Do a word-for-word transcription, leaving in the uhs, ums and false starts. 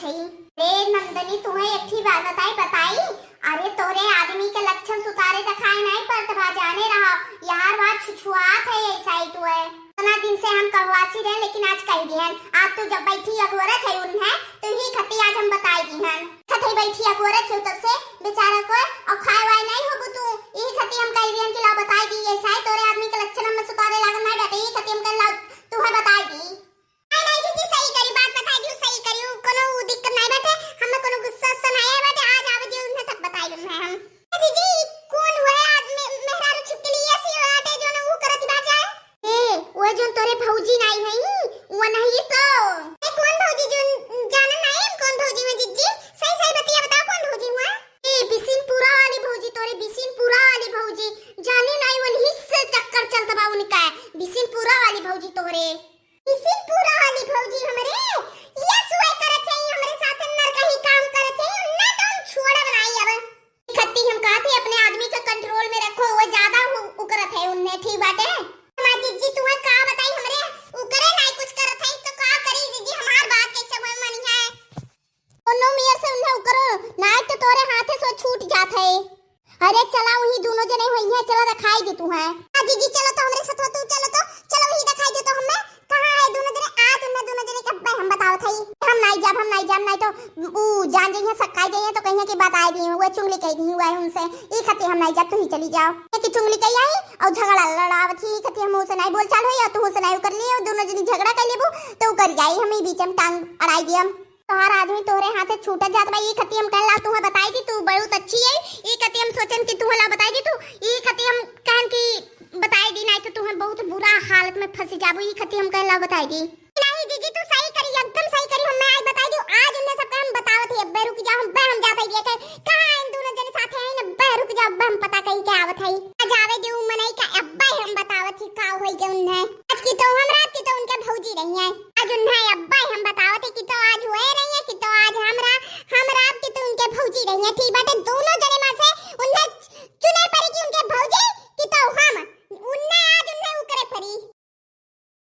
रे नंदनी, तुहैं एक ठी बात बताई, बताई? अरे, तोरे आदमी के लक्षण सुतारे देखाए नाहीं पड़त बा, जाने रहा, यार, बात छुछुआत है, ऐसा ही तू है। इतना दिन से हम कहवासी रहे, लेकिन आज कह दिहन। आज तू जब बैठी अगोरत है उन्हें, तो ही खती आज हम बताई दिहन। खती बैठी अगोरत है तब से बेचारा को, और खाए वाए नाहीं होबू तू, यही खती हम कह दिहन कि ला बताई दी, ऐसा है तोरे आदमी के लक्षण हमें सुतारे लागत नाहीं बाटे, यही खती हम कह ला तुहैं बताई दी। नहीं, नहीं, जीजी, सही करी, बात बताई दियो, सही करी, उ कोनो उ दिक्कत नहीं बाटे, हमें कोनो गुस्सा उस्सा नहीं आए बाटे, आज आवे दियो उन्हें तब बताई उन्हें हम। ए जीजी, ई कौन हुआ है आदमी, मेहरारू छुपके लिए ऐसी बाटे जो ना उ करत बाटे? ए, वो जो तोरे भौजी नहीं है, वो नहीं तो। ए, कौन भौजी जो जानन नहीं, हम कौन भौजी हुआ जीजी? सही, सही बतिया बताओ, कौन भौजी हुआ? ए, बिसिनपुरा वाली भौजी, तोरे बिसिनपुरा वाली भौजी, जाने नहीं, वही से चक्कर चलत बा उनका, बिसिनपुरा वाली भौजी तोरे। बिसिनपुरा वाली भौजी हमरे, ये सुअर करत है, हमरे साथ नरकही काम करत है, उन्हें तो हम छोड़ब नाई अब। खत्ती हम कहत ही अपने आदमी के control में रखो, वो ज्यादा उ-, उकरत है उन्हें, ठीक बाटे? हमार जीजी तुहैं का बताई, हमरे उकरे नाई कुछ करत है, तो का करी जीजी, हमार बात कैसे हुए मनी है? कोनो मेर से उन्हें उकरो, नाई तो तोरे हाथे से छूट जात है। अरे चला, वही दोनों जने वही है, चला देखाई दे तुहैं। हाँ जीजी, चलो तो हमरे साथ, तू चलो तो, चलो वही देखाई दे तो हमें, कहाँ है दोनों जने? आज उन्हें दोनों जने के अब्बे हम बतावत हई। हम नाई जाब, हम नाई जाब, नाई तो ऊ जान जइहैं, सक्काई जइहैं तो कहिहैं कि बताई दी, वो चुगली कही दी हुआ है उनसे। ई खती हम नाई जाब, तू ही चली जाओ। ये कि चुगली कही आई और झगड़ा लड़ावत ही, ई खती हम उसे नाई बोल चाल होई और तू उसे नाई कर लिए, दोनों जने झगड़ा कर लेबू तो ऊ कर जाई, हम ही बीच में टांग अड़ाई दियम। तोहार आदमी तोहरे हाथे छूटत जात बा, ई खती हम कहला तुहैं बताई दी, तू बहुत अच्छी है, ई खती हम सोचन कि तुहैं ला बताई दी, तू ई खती हम कहन कि बताई दी, नाई तो तुहैं बहुत बुरा हालत में फंस जाबू, ई खती हम कहला बताई दी। नहीं जीजी, तू सही करी, एकदम सही करी, हम मैं आज बताई दी, आज इन्हें सबके हम बतावत ही, अब्बे रुक जाओ, अब्बे हम जात ही देखे, कहाँ इन दोनों जने साथे हैं, अब्बे रुक जाओ, अब्बे हम पता कही के आवत है, आज आवे दी उ मनई का, अब्बे हम बतावत ही का होई के उन्हें, आज की तो हम रात की तो उनके भौजी रही हैं, आज उन्हें